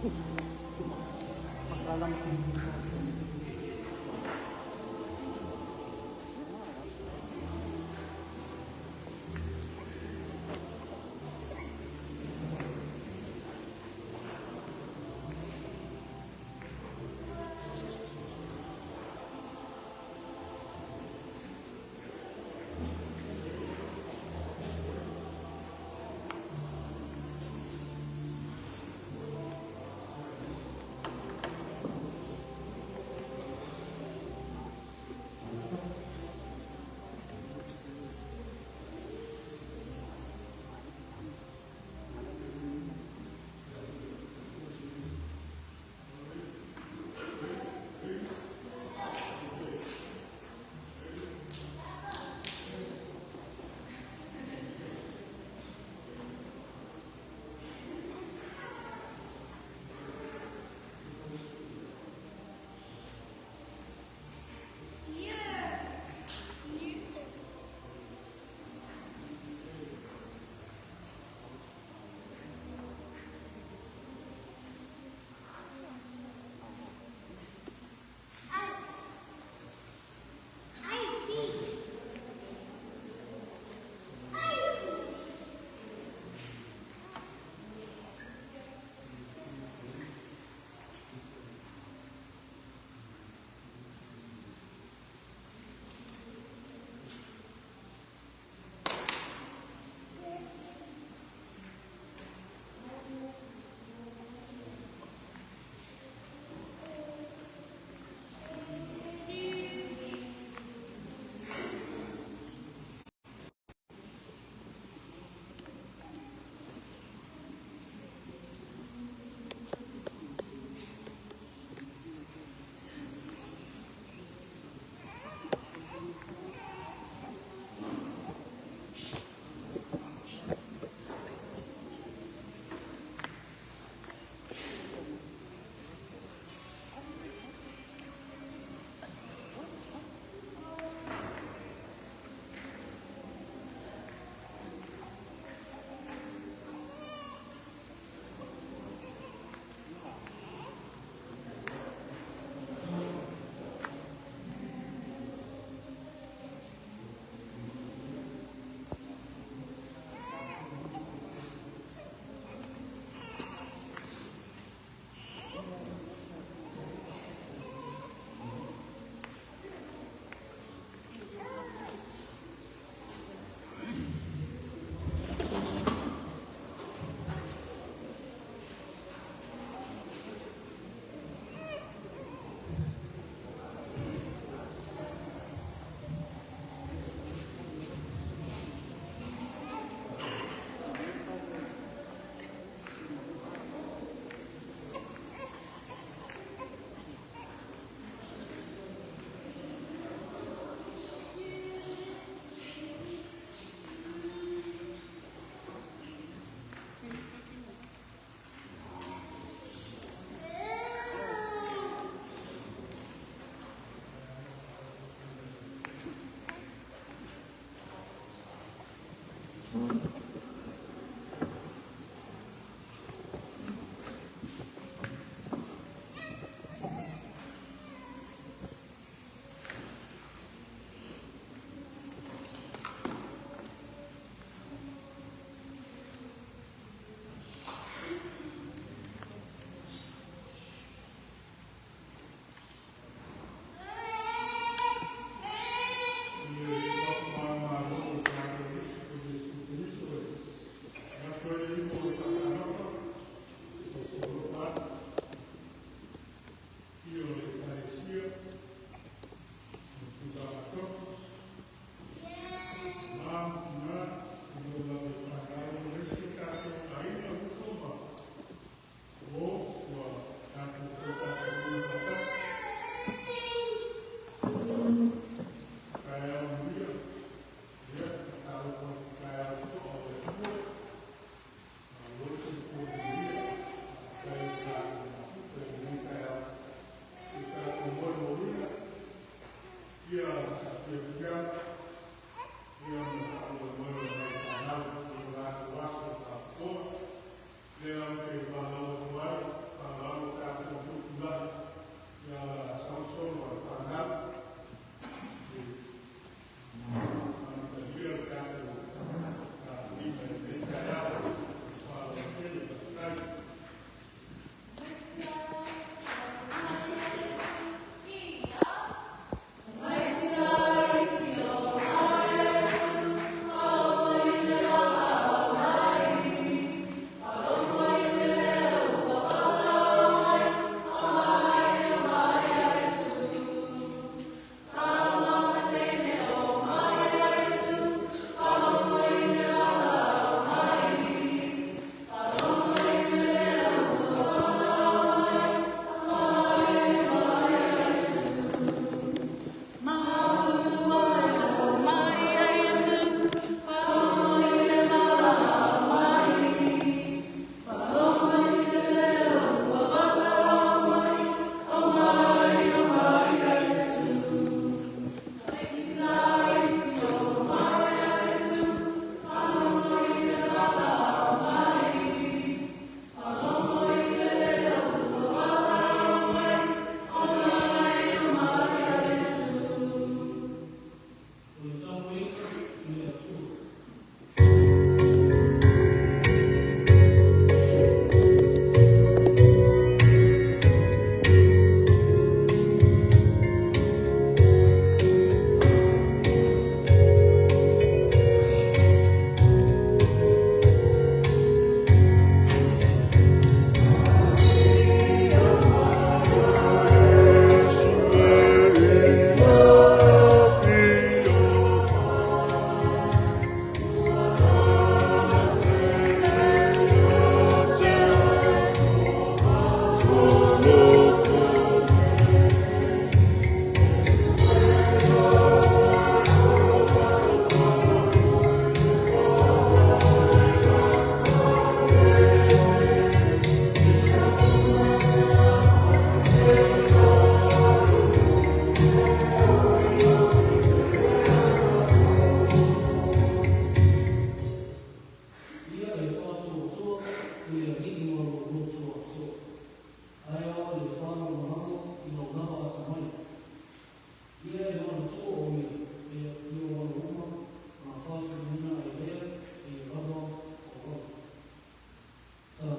I le Faamalo o tatou Alii Iesu Keriso,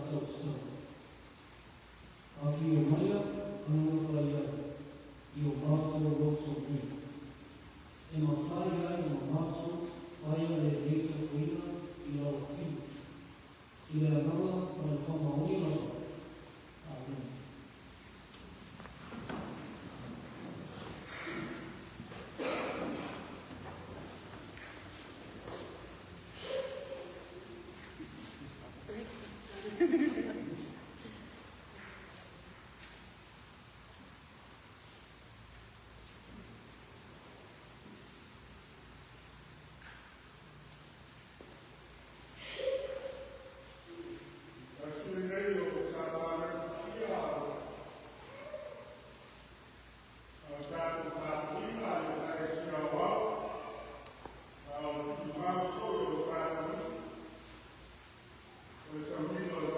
tatou tatalo. Afio maia Agaga Paia i o matou loto nei, e mafai ai ona matou faia lenei tapuaiga i lau Afio, i le Agaga ma le faamaoni lava. Amene. A sui nei o sa paia o tatou tapuaiga a le Ekalesia Aoao, a o le tumau foi o le tatou o le sauniga o le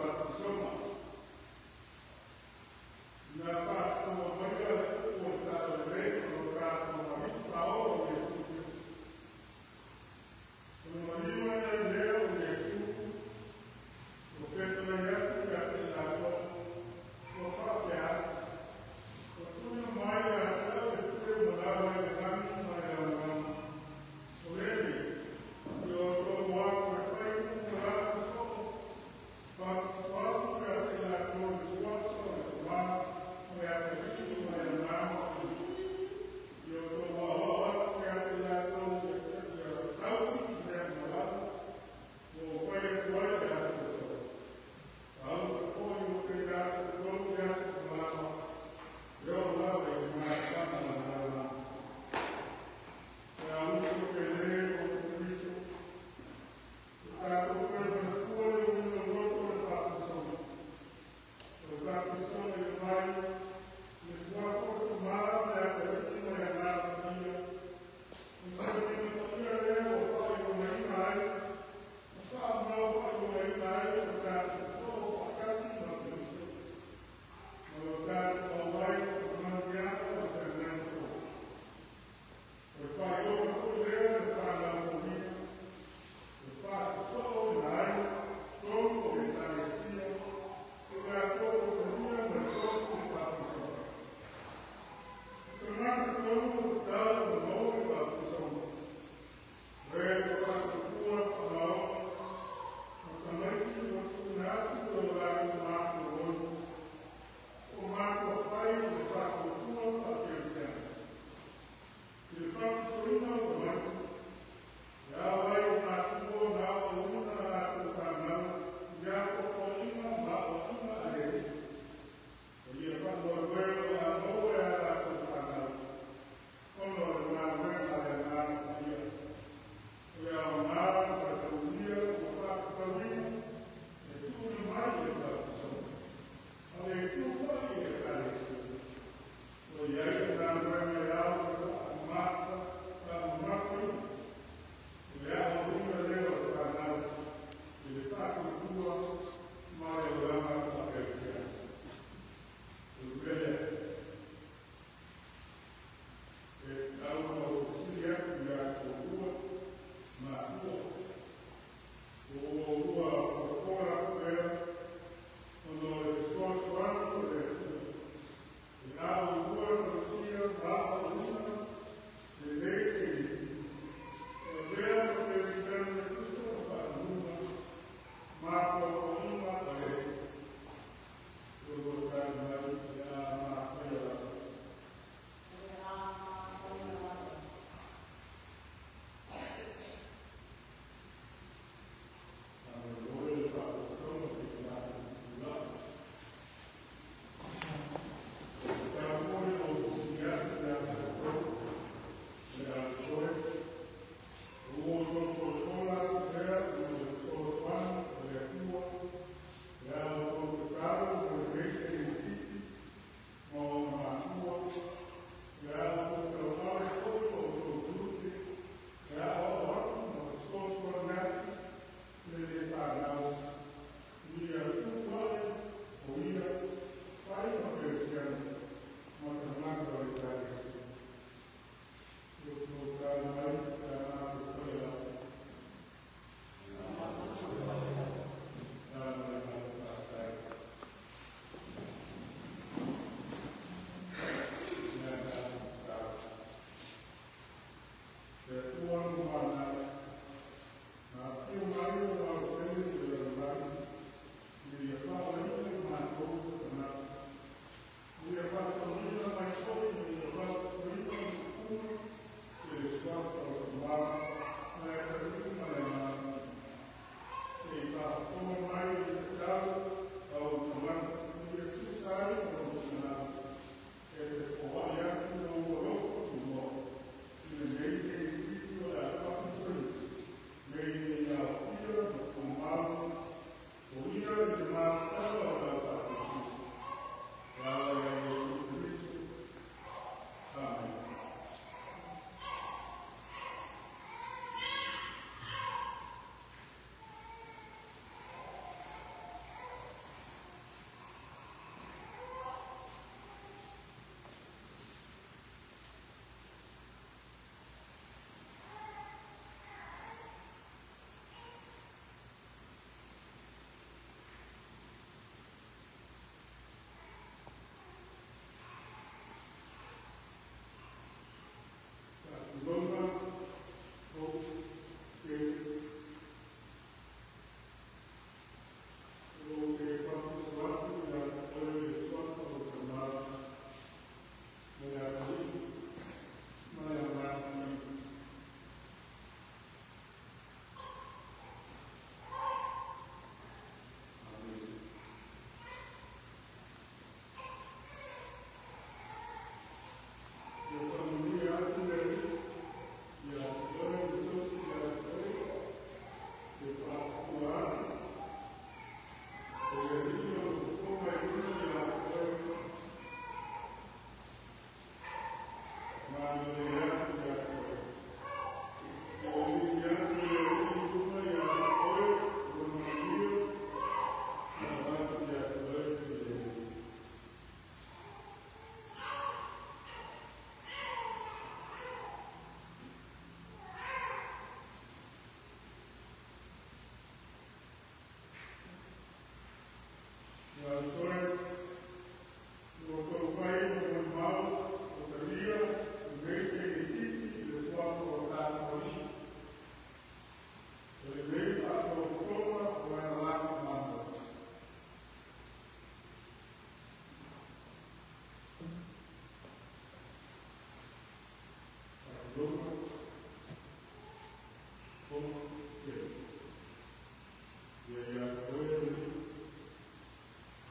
Ia ia te oe le Alii,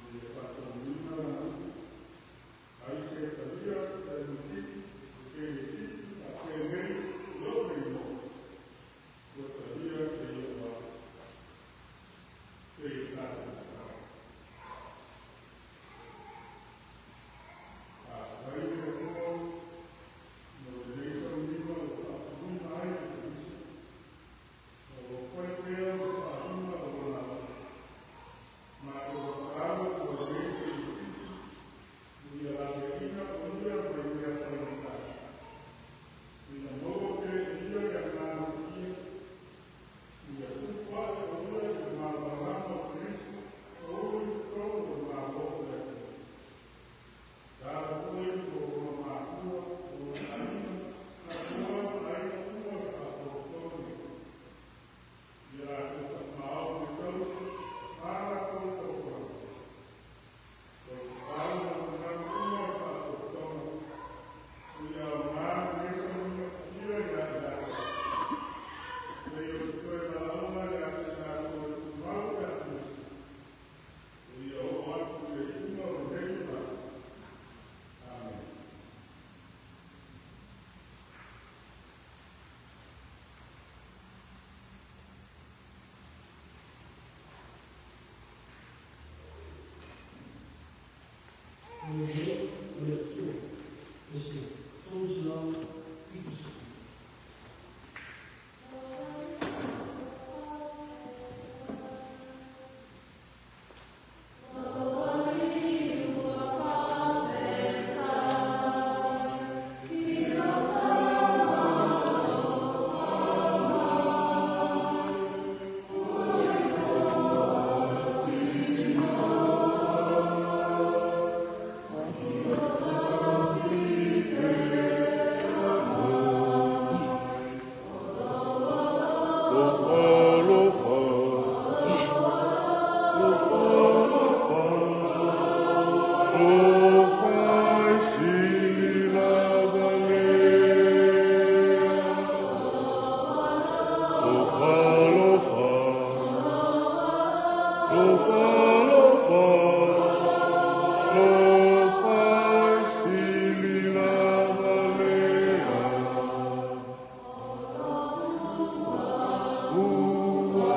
ina ia faatonuina Lana upu, ai se talia se taimutiti, se teletiti faapenei i lou igoa, ua talia e ia o au. Se i tatou tatalo. Faafetai le Atua mo lenei tauniga ua faatuina ai le Ekalesia, ma ua fai pea se faaaliga o Lona alofa. Matou tatalo mo lenei teimatiti, ina ia laveaiina o ia mai mea faigata, ina maua pea e ia le Agaga Paia, ia tupu ae o ia i le malamalama o Keriso ma ulu i totonu o le Malo o le Atua. Tatalo foi mo ona matua, o ona aiga, atua ma aiga uma o le faalapotopotoga nei. Ia latou faamaoni e tausi ma a latou folafolaga. O le tatalo mo taumaga uma o le faalapotopotoga, ia aoga lenei sauniga paia ia i latou. Sei o se toe valaauga ia te i latou e tumau pe a tusi, seia oo atu i le iuga o lenei tausaga. Amene. O le mea o le Atua, pese 370. Lofa, lofa, lofa, lofa, lofa i sili lava lea. Lofa, lofa, lofa, lofa, lofa i sili lava lea. Ua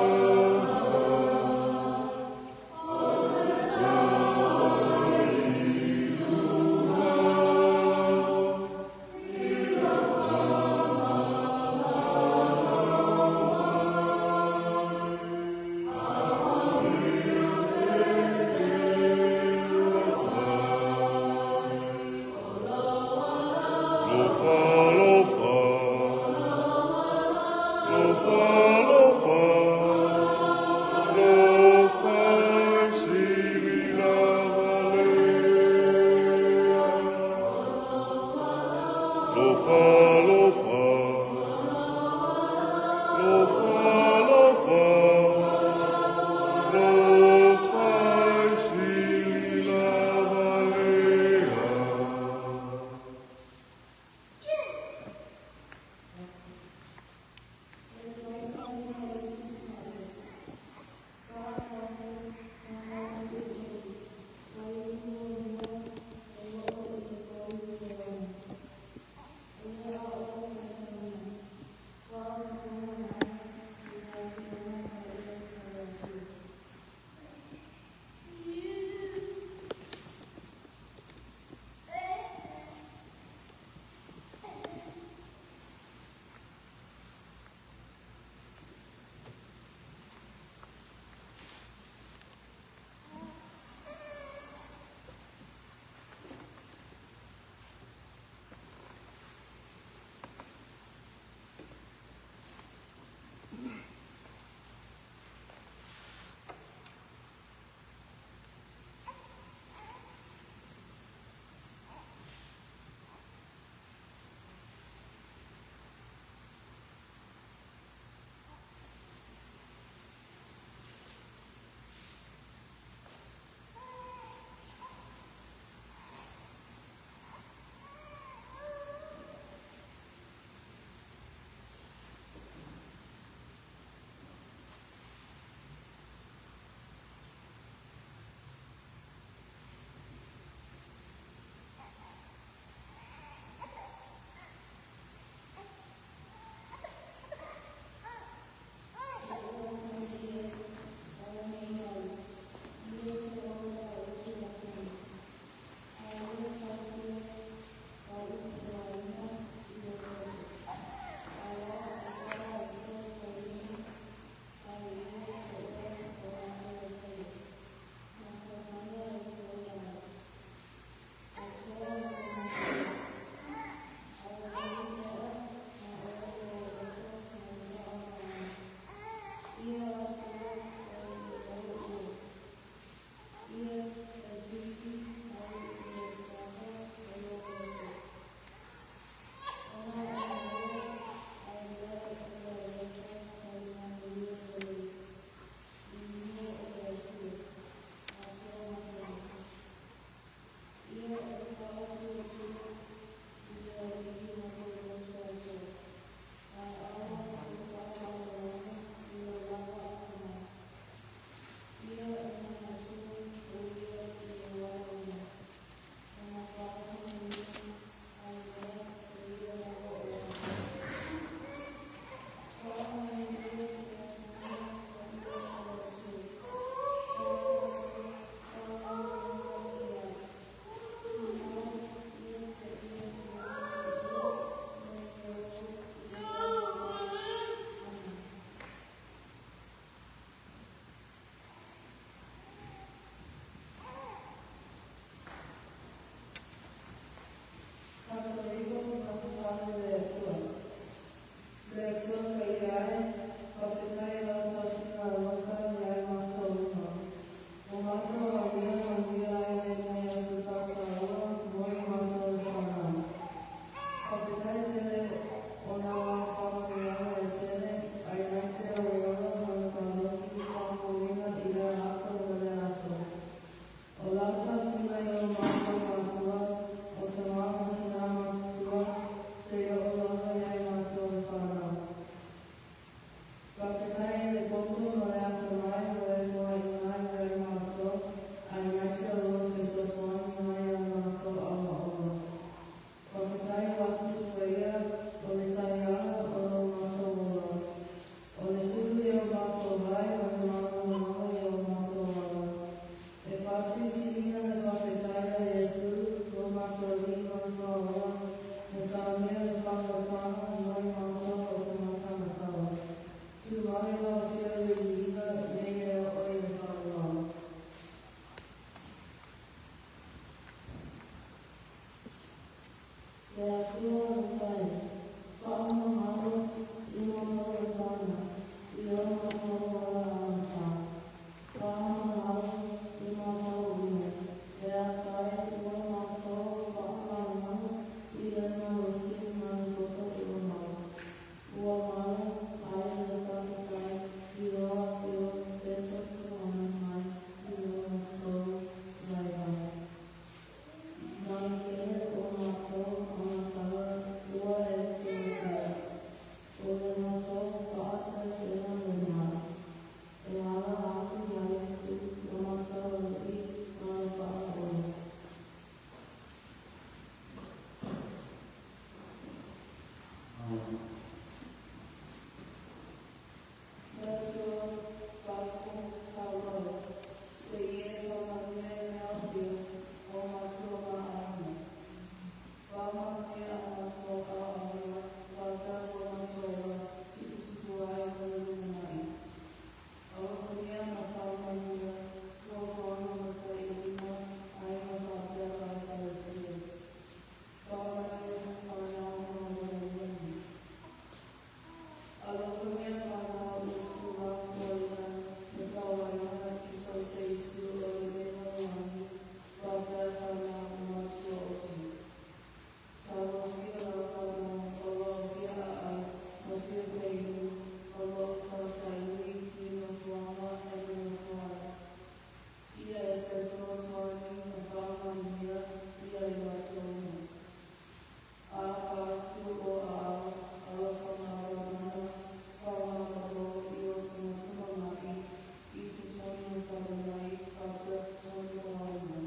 fale mai faapea totogi o aiga.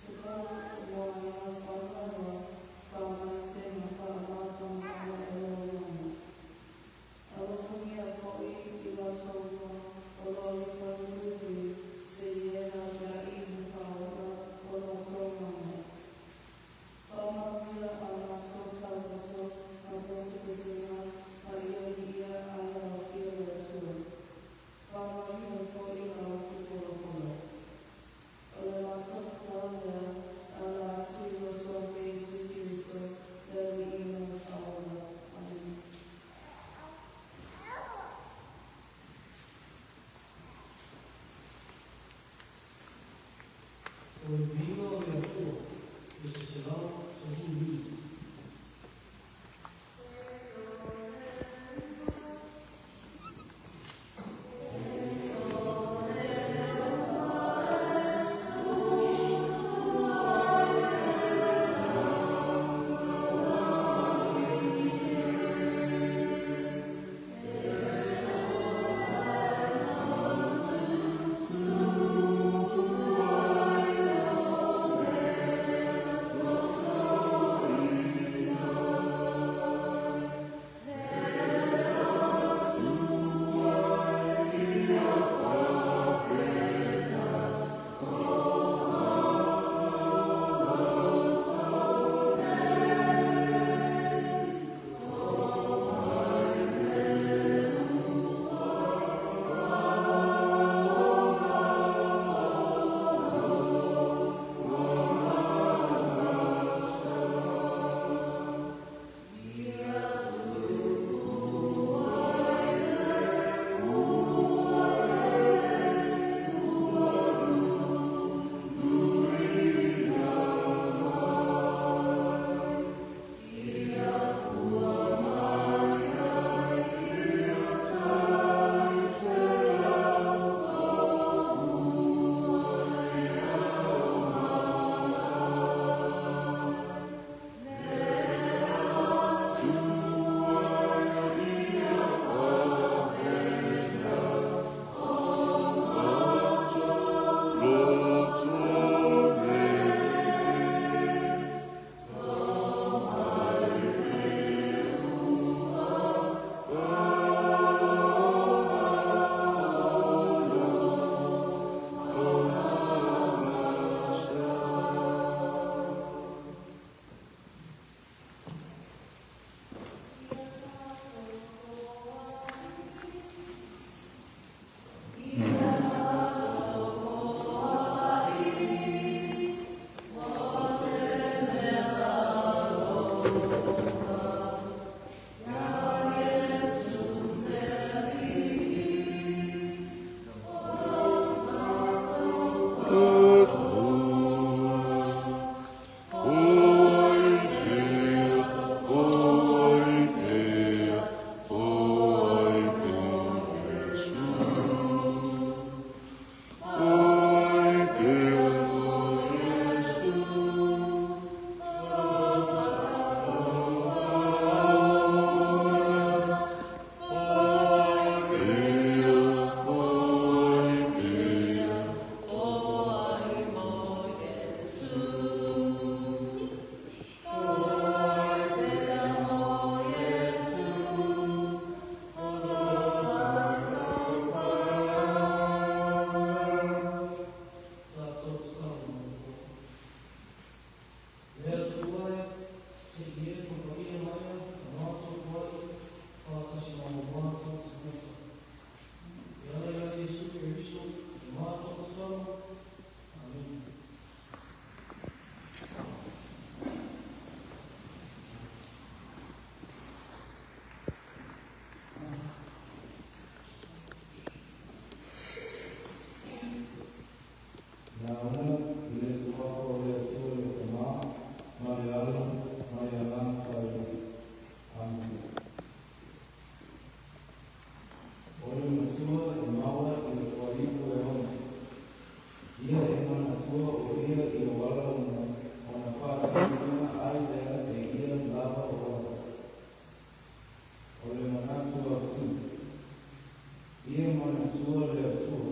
Tatalo mo aiga faanoanoa, faamaise ma faamafanafana o lo o loma. Alofagia foi i latou uma o lo o i falemuli seia laveai le faaola o latou mana. Faamanuia a matou taumato ma pesepesega ma ia viia ai lau Afio le Atua. Faamanuia foi lau upu folafola. O le matou tatalo lea e ala atu i lo Soafa Iesu Keriso le Alii ma le Faaola. Amene. O le viiga o le Atua i se 115. Tatou tatalo mai foi. Le Atua e, se i e whakapaia maia, ta mātou whai, whātasi ma o mātou tangata. E ala ia Iesu Keriso, i mātou tatalo. Amene. Lauga i le Suafa o le Atua le Tamā, ma le Alo, ma le Agaga Paia. Amene. O le Matua e maua i le fuaiupu e 6. Ia e manatua o ia i lou ala ona faatinoina ai lea e ia lava o oe. O le manatu autu. Ia manatua le Atua.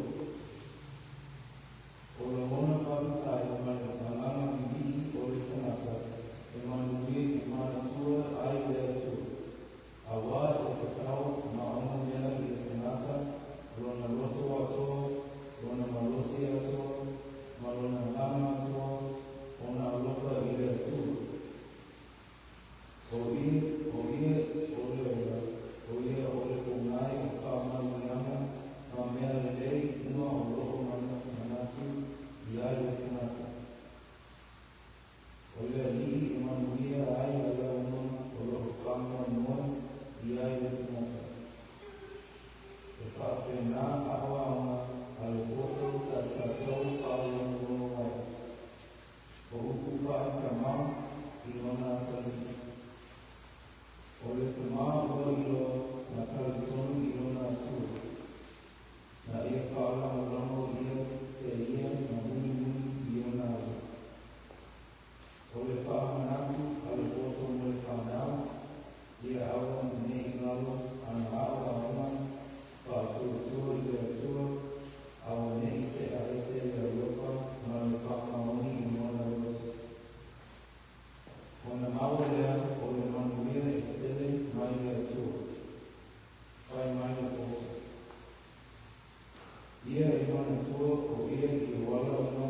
Ia e manatua o ia i uala ona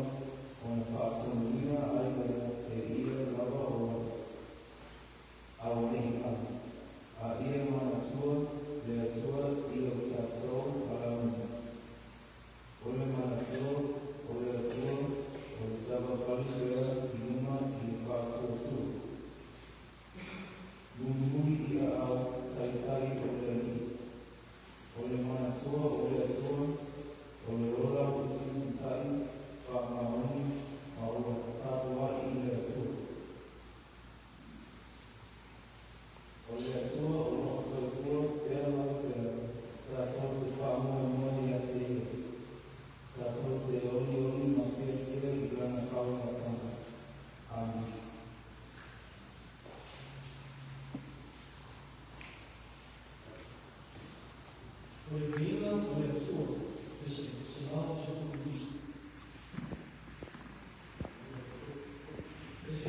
ona faatonuina ai lea e ia lava o auaneʻi ala, a ia manatua le Atua i o tatou alauni. O le manatua o le Atua o le savavali pea i luma i le faatuatua. Mulimuli i aao taitai o le Alii. O le manatua o le Atua o le ola ua sitasita'i faamaoni ma ua tapua'i i le Atua. O le Atua o loo soifua pea lava pea, tatou te faamoemoe ia te Ia. Tatou te olioli ma fiafia i Lana faaulataga. Amene. O le viiga o le Atua, pese 115. Pese 383.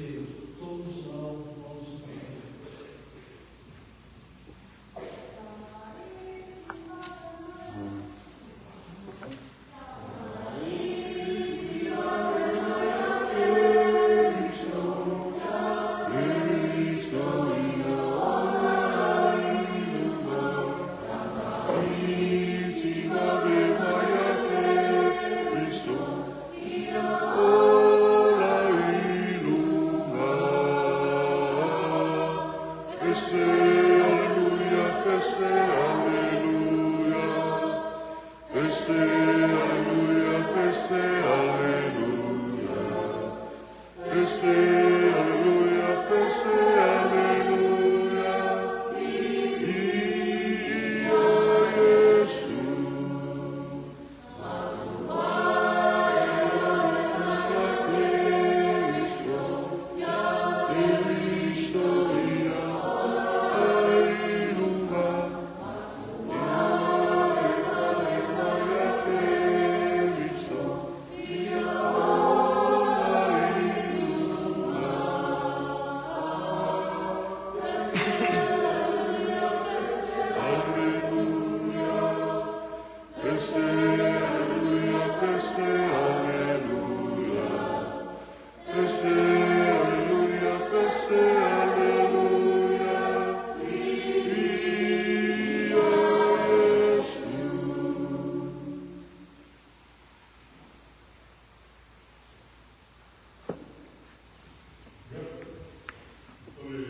O le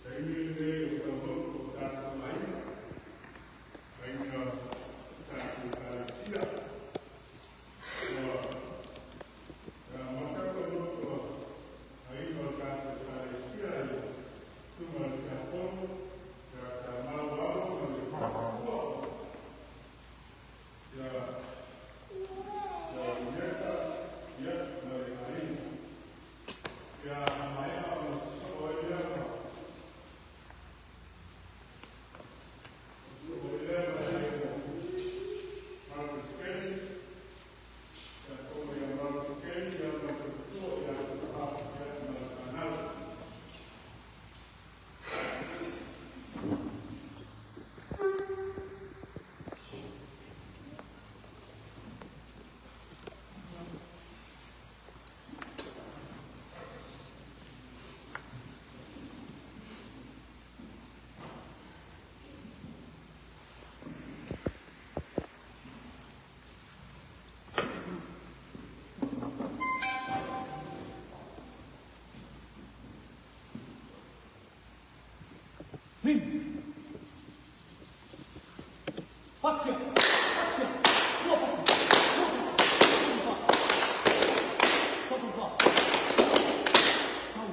taimi lenei o taumautu o tatou aiga, aiga tatou Ekalesia, ua amata taumautu a aiga o tatou Ekalesia i le susuga i le Tiakono ia Tamau Alo ma le faletua ia Ieta ia ma le aiga. Ia maea ona sosoo ai lea ma sosoo ai lea ma le aiga Marcus Kelly, Tiakono ia Marcus Kelly ia ma le faletua ia Tofa ia ma le fanau. Lim. Patia. Patia. Lua patia. Lua patia. Satu fa. Sau.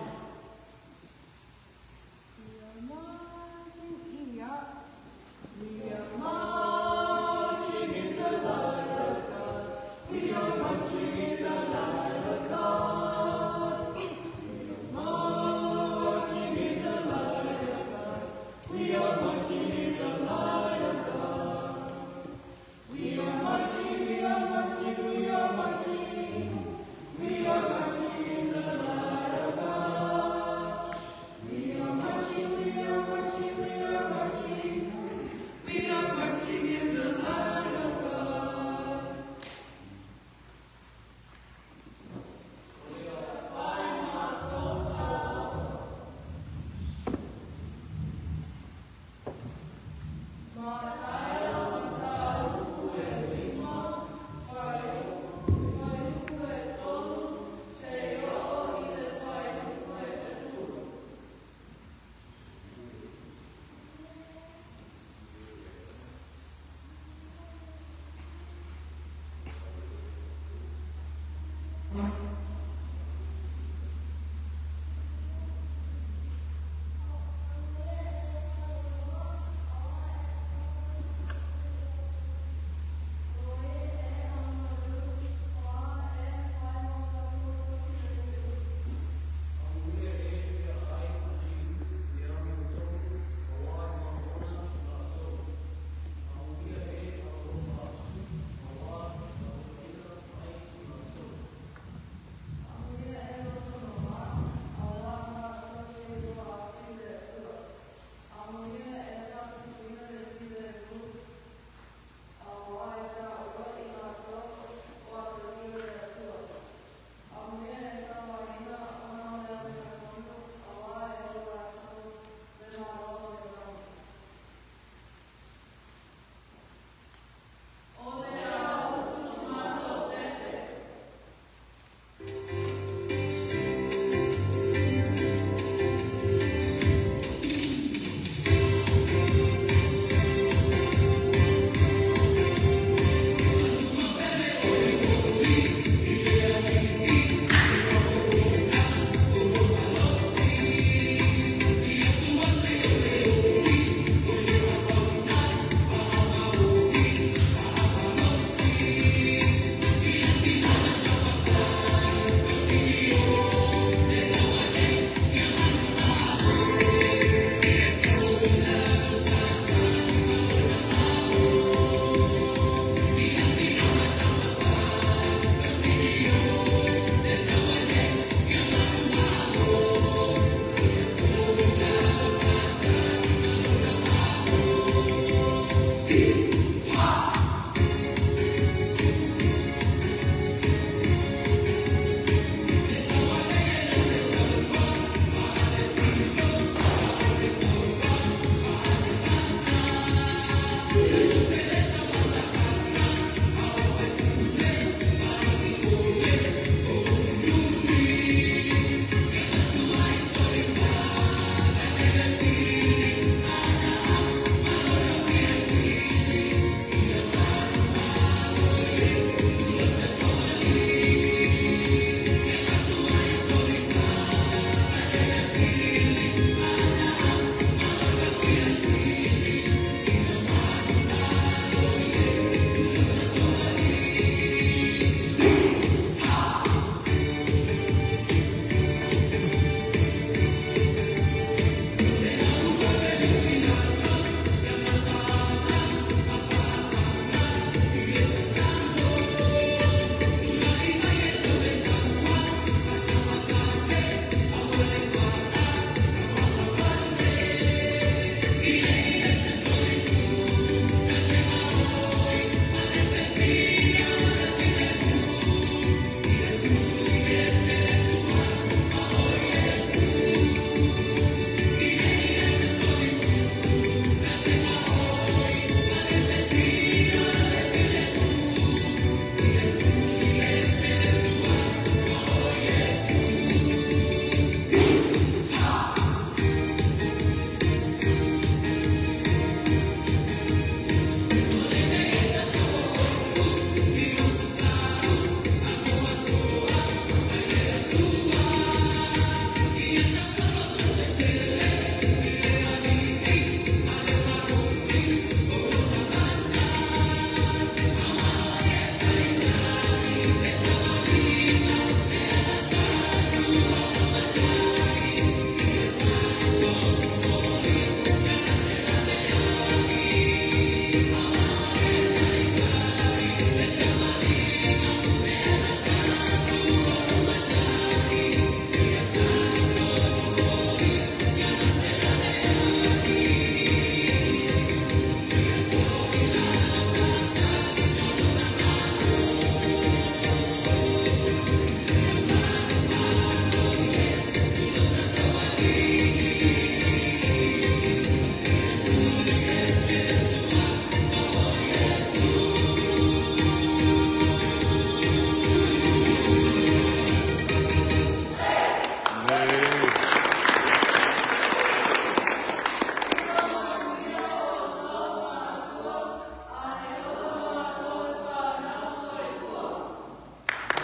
We are marching here. We are marching in the light of God. We are marching in the light of God. We are marching in the light of God. We are marching in the light of God. Good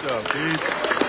job, Beats.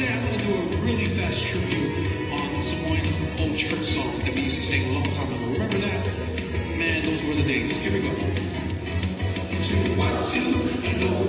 Today I'm going to do a really fast tribute on the Samoan old church song that we used to sing a long time ago. Remember that? Man, those were the days. Here we go. Remember the song that goes,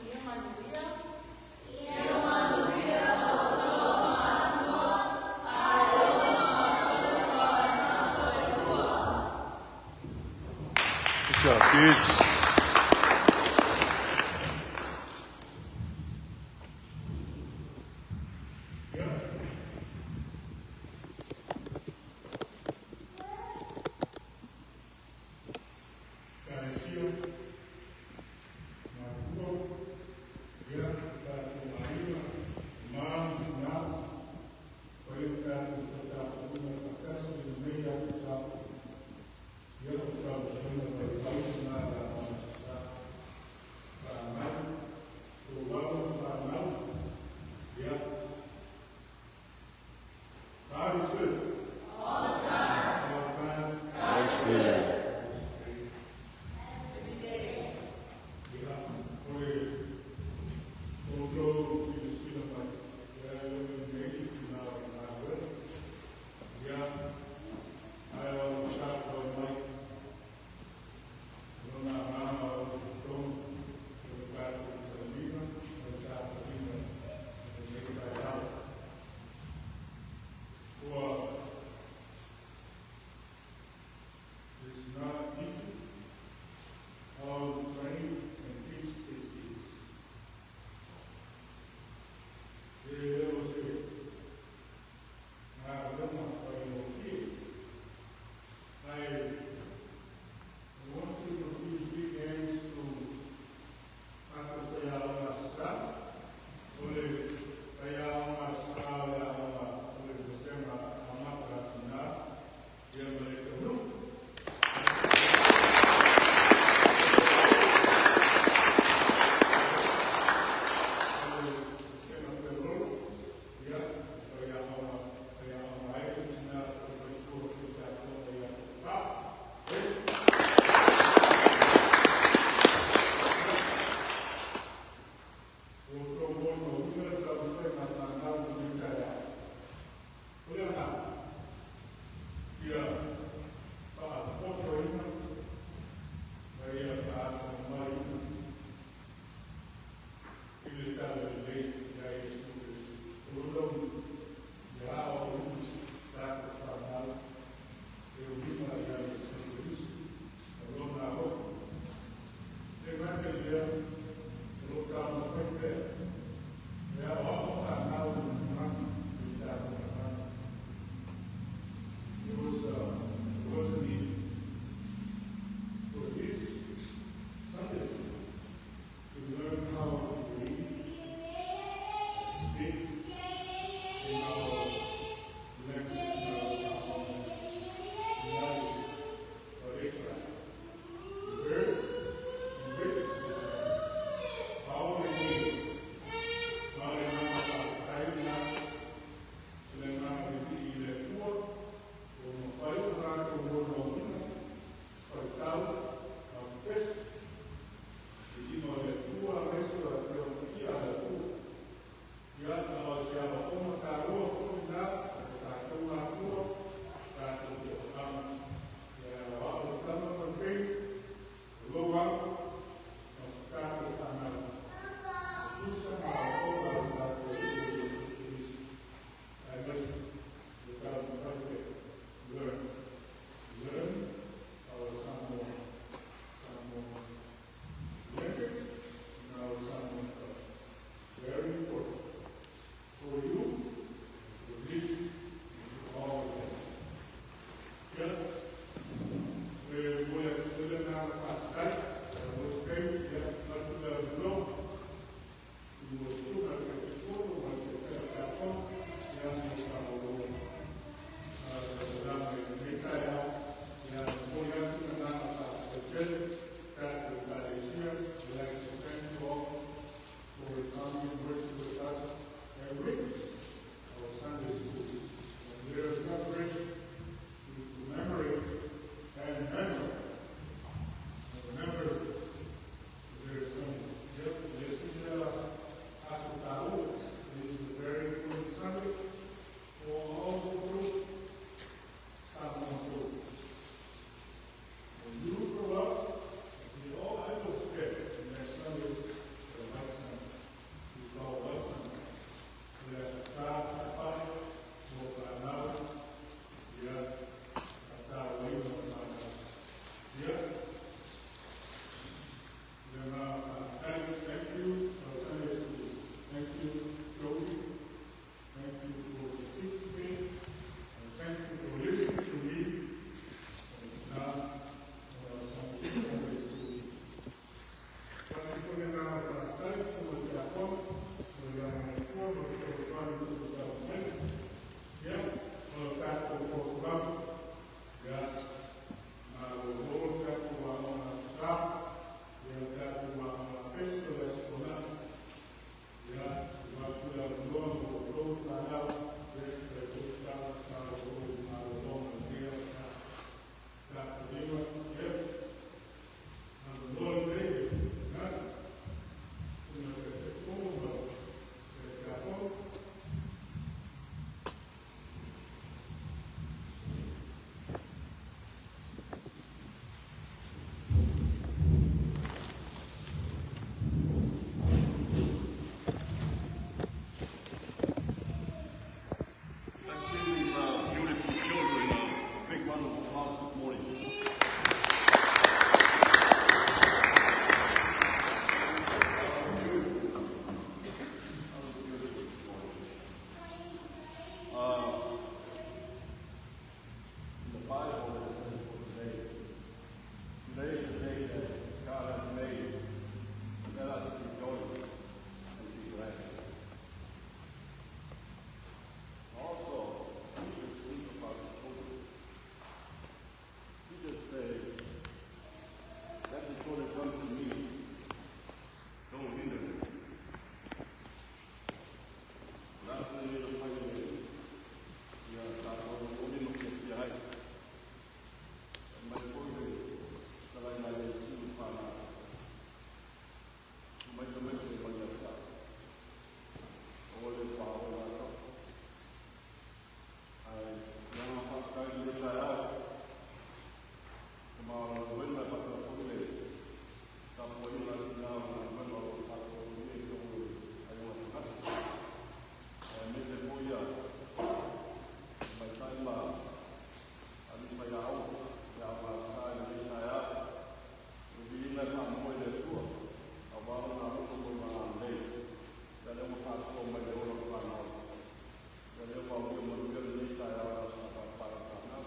Ia manuia. Good job, kids. Ekalesia, matua, ia, tatou aiga, ma ma tina, fai le tatou feutapuaiga faatasi i lenei aso Sa, ia o le talosaga vaivai lena o le a Viiga e faamoe i le Atua, auā Lona alofa ma Lona agalelei, ia lea ua faasoa mai i le ola o fanau. Ia lea ua aulia manuia lenei taeao i le Aso Sa Paepae o fanau.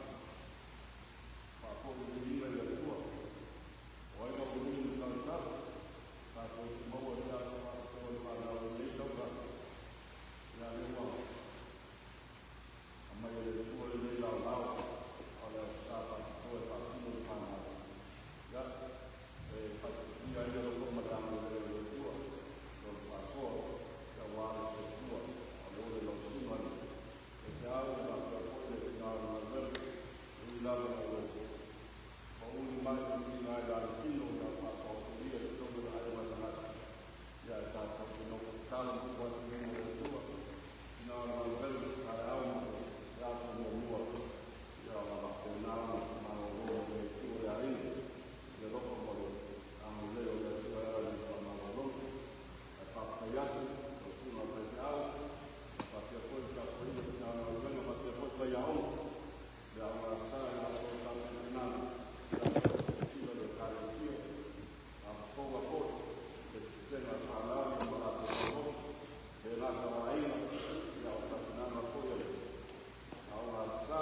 Faafoi le viiga i le Atua, o ai lau alii ma tautala, tatou te maua i se aso faapitoa i le fanau i lenei tausaga. Ia lea ua aumai e le Atua lenei laolao, o le Aso Sa faapitoa e faasino i le fanau. Ia, e faitaulia ai le alofa ma le agalelei o le Atua, lona faasoa, auā le soifua o le ola i lau susuga i le faifeau, faapea foi le tina o le galuega, e ui lava ina ua pauli mai le tiga i le alofino na faataotolia i totonu o le aiga tagata, ia e tatou te nofo tatalo ma tuu atu i luma o le Atua, tina o le galuega, taeao ma le aso muamua, ia o le a faapena ona malolo e le Atua le aiga, i le alofa ma le agalelei o le Atua e ala i le faamalologa. Ae faafetai atu lau susuga i le faifeau, faapea foi le tapuaiga i tina o le galuega, faapea foi faiaoga, le aoga Aso Sa i latou sa tapenaga, ia le Ekalesia, faafofoga foi le pulega a fanau ma latou faafofoga, le gata o aiga, ia o tapenaga foi a le aoga Aso Sa.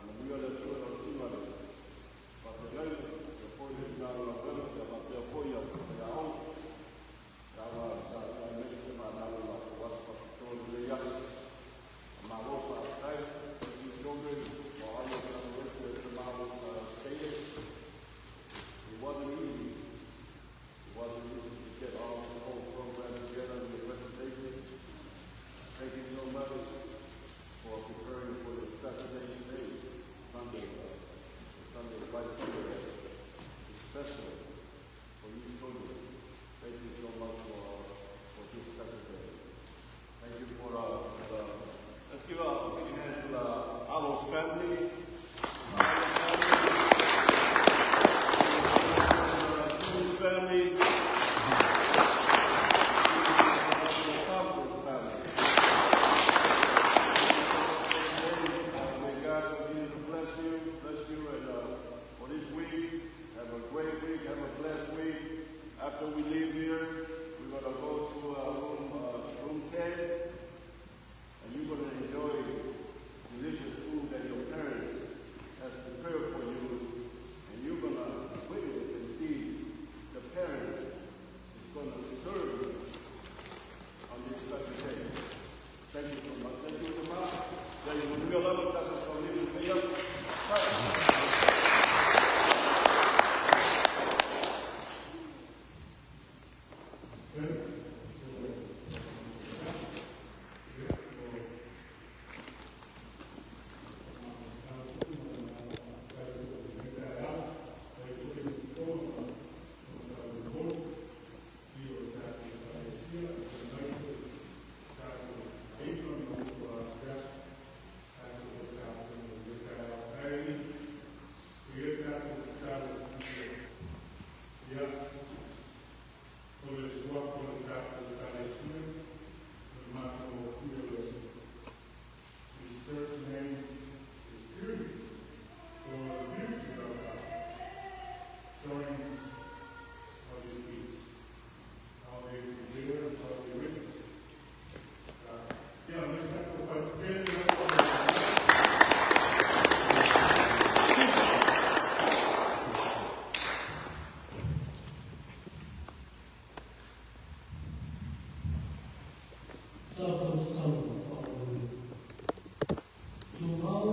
Manuia le Atua i lau susuga i le faafeagaiga, faapea foi le tina o le galuega, ia faapea foi ia faiaoga, le aoga Aso Sa, aemaise le fanau i latou aso faapitoa i lenei aso. Malo faafetai. Thank you, children, for all your preparation at tomorrow's stadium. It wasn't easy. It wasn't easy to get all the whole program together and the presentation. Thank you so much for preparing for the Saturday day, Sunday, Sunday, White Sunday, especially for you children. Thank you so much for this special day. Thank you for the, let's give a big hand to the Alos family. Alos family. Family. The family. May God continue to bless you, and for this week, have a great week, have a blessed week. After we leave here, we're gonna go to room 10, and you're gonna enjoy delicious food that your parents has prepared for you, and you're gonna witness and see the parents is gonna serve you on this special day. Thank you so much. Thank you so much. Yeah, you will love it. That's what we. His church name is Beauty, for the beauty of God, showing how these kids, how they prepare, how they witness. Yeah, let's talk about Sa faamanuia. Tumau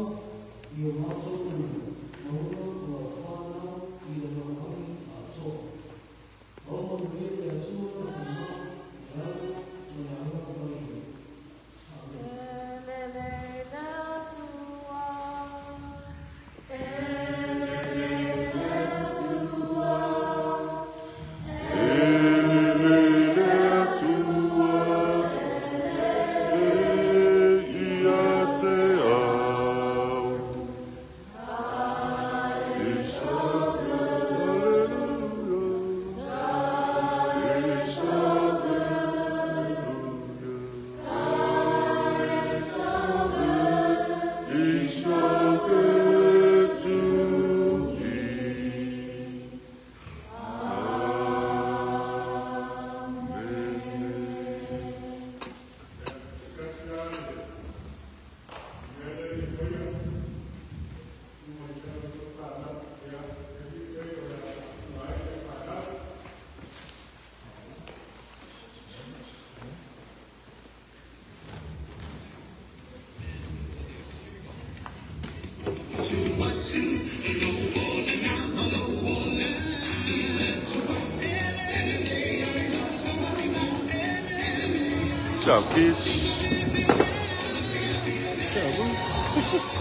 i o matou lima, maua ua whanau i le lalolagi atoa. O manuia le Atua le Tamā, le Ala ma le Agaga Paia. Amen. Elelei le Atua. Good job, kids. Good job, Ruth.